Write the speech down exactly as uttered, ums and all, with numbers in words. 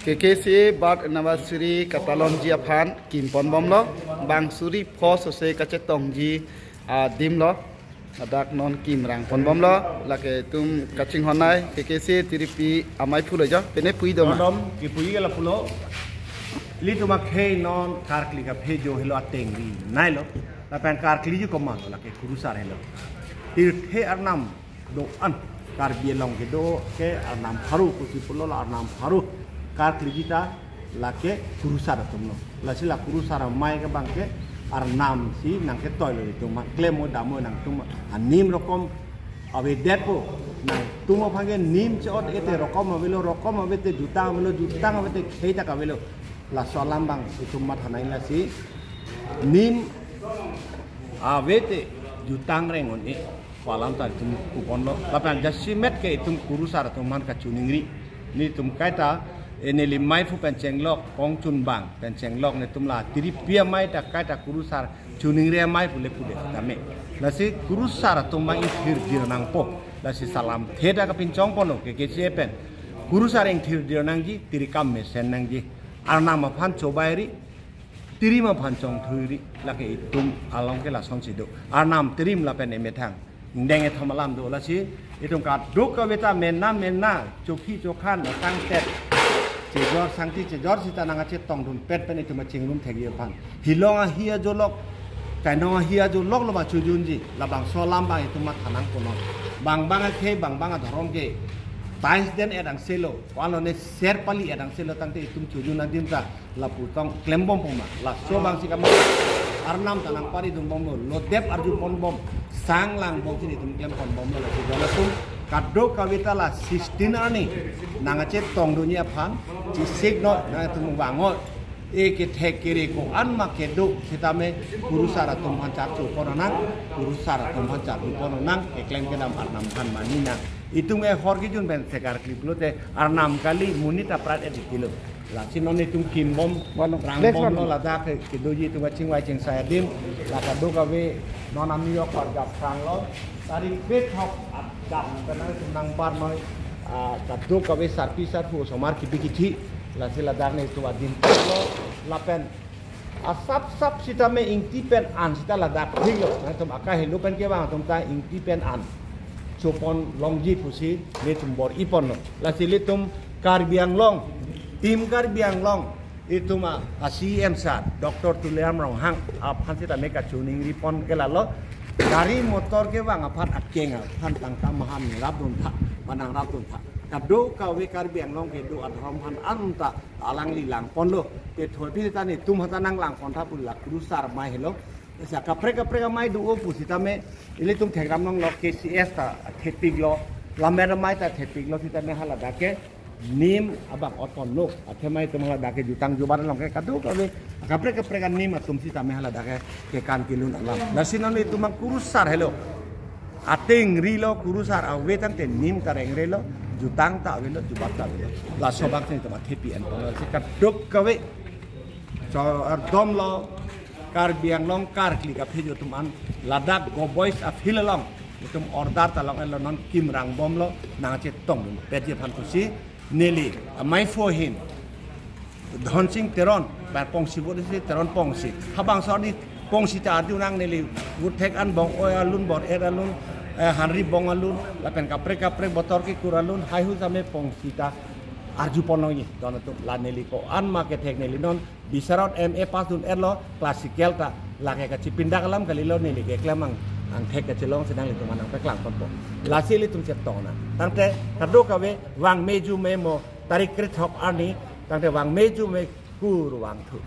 K K C A birth anniversary katalonji aphan kim ponbomlo, bang suri pho sose kachetongji adim lo, ladak non kim rang ponbomlo, lake itum kachinghon nai, K K C A tiripi amei phulo jo, pine pui do ma? Dodom, kipuji ke lapulo. Ilitum akhei non karkli kaphejo helo atengri nai lo. Lapen karkliji komat lo, lake kurusar helo. Tirthe arnam do-an, Karbi Anglong kedo ke arnam pharo, pusi pulo la arnam pharo karkliji ta lake kurusar atum lo. Lasi la kurusar amei ke bang ke arnam si nangketoi lo itum, klem-o dam-o nangtum anim rokom avedetpo, nangtum aphan ke nim che-ot-e te rokom avelo, rokom ave te jutang avelo, jutang ave te khei ta kavelo. Laso alam bang itum matha nai, lasi nim ave te jutang reng un-e pu alam ta itum pu ponlo. Lapen jasemet ke itum kurusar atum aphan kachiningri. Nelitum kaita, eh, neli meiphu pen chenglok, kongchunbang pen chenglok, nelitum la tiripi amei ta kaita kurusar chiningri amei pule pule tame. Lasi kurusar atum bang ingthir dir nangpo. Lasi salamthe ta kapinchong ponlo K K C A pen. Kurusar ingthir dir nangji, tiri kam mesen nangji. Arnam aphan chobairi, tirim aphan chongthuiri, lake itum along ke lasonsi do. Arnam, tirim lapen emethang, ingdeng ethom alam do. Lasi itum kadokave ta mena mena, chokhi chokhan, tangtet, chejor sangti chejor sita nangkachetongdunpet pen itum achingrum thekji aphan. Hilong ahi ajolok, kainong ahi ajolok lo ba chojunji, labangso alam bang itum matha nangpo non. Bang bang akhei, bang bang adhorom ke tais den-et angse lo, ko-an lone ser pali-et angse lo tangte itum chojun adim ta lapu tong klembompo ma? Laso bang si kama arnam ta nangparidunbomlo, lodep arju ponbom, sang langbom si nelitum klem ponbomlo. Lasi jona tum kadokave ta la sixteen arni nangkachetongdunji aphan chesik noi, nangtum vang noi. E kethek kere ko-an ma kedo sitame kurusar atum aphan charcho pon nang, kurusar atum aphan charcho pon nang, keklem kedam arnam aphan mani nang. Itum ke hor kejun pen sekar klip lote arnam kali, monit aprat edit kilo. Lasi non itum kimbom, Walu, next rangbom one. Lo ladak ke, kedoji itum kachingvai chingsai adim, la kadokave non ami yok parjap sang lo, tarik pethok atjap pen nangtum nangpar noi, ah, kadokave sarpi sarpo osomar kipi kithi, lasi ladak nelitum adim lo, lapen asap sap sitame ingti pen an sita ladak thik lo, nangtum akahelo pen kevang atum ta ingti pen an chopon longji pusi nelitum bor-i ponlo. Lasi ilitum Karbi Anglong, Team Karbi Anglong, itum a, a C E M sir, Doctor Tuliram Ronghang aphan sitame kachiningri pon ke lalo, gari motor kevang aphan akeng aphan tangka mahan rapdun tha, manang rapdun tha. Kadokave Karbi Anglong kedo adhorom aphan anta alangli lang ponlo. Te thoi pi ta nelitum aphan ta nanglang pon tha pu la kurusar amei helo. Esa kaprek kaprek amei do-o pusitame ilitum thekdam nanglo, K C S ta thepiklo, lammet amei ta thepiklo sitame haladak ke nim abang ot ponlo. Athema itum haladak ke jutang jubat along ke kadokave kaprek kaprek anim atum sitame haladak ke kekan kelun alam. Lasi non itum bang kurusar helo. Atengri lo, kurusar ave tangte nim ta rengre lo, jutang ta avelo, jubat ta avelo. Laso bang si itum athepi en ponlo. Lasi kadokave, so, ardom lo, Karbi Anglong karkli kaphejo atum an, ladak Go Boys a-field along itum order ta long-etlo, non kim rangbomlo, nangchetongdunpetji aphan pusi neli amei phu ahin Dhonsing Teron, ba Pongsi vote si Teron Pongsi. Habang sor ni Pongsi ta arju nang, neli vote thek an Bong-oi alun, Bor-et alun, eh, Hanri Bong alun, lapen kaprek kaprek Botor Kekur alun, haihui sitame Pongsi ta arju pon nangji. Don atum, la neli ko-an ma kethek, neli non Bisharod M A pass dun-etlo, classical ta, lake kachipindak alam kalilo, neli keklem ang, angthek kachelong si nanglitum aphan nangpeklang ponpo. Lasi ilitum chetong nang. Tangte kadokave vangme jume mo, tarik krethok arni, tangte vangme jume kurvangthu.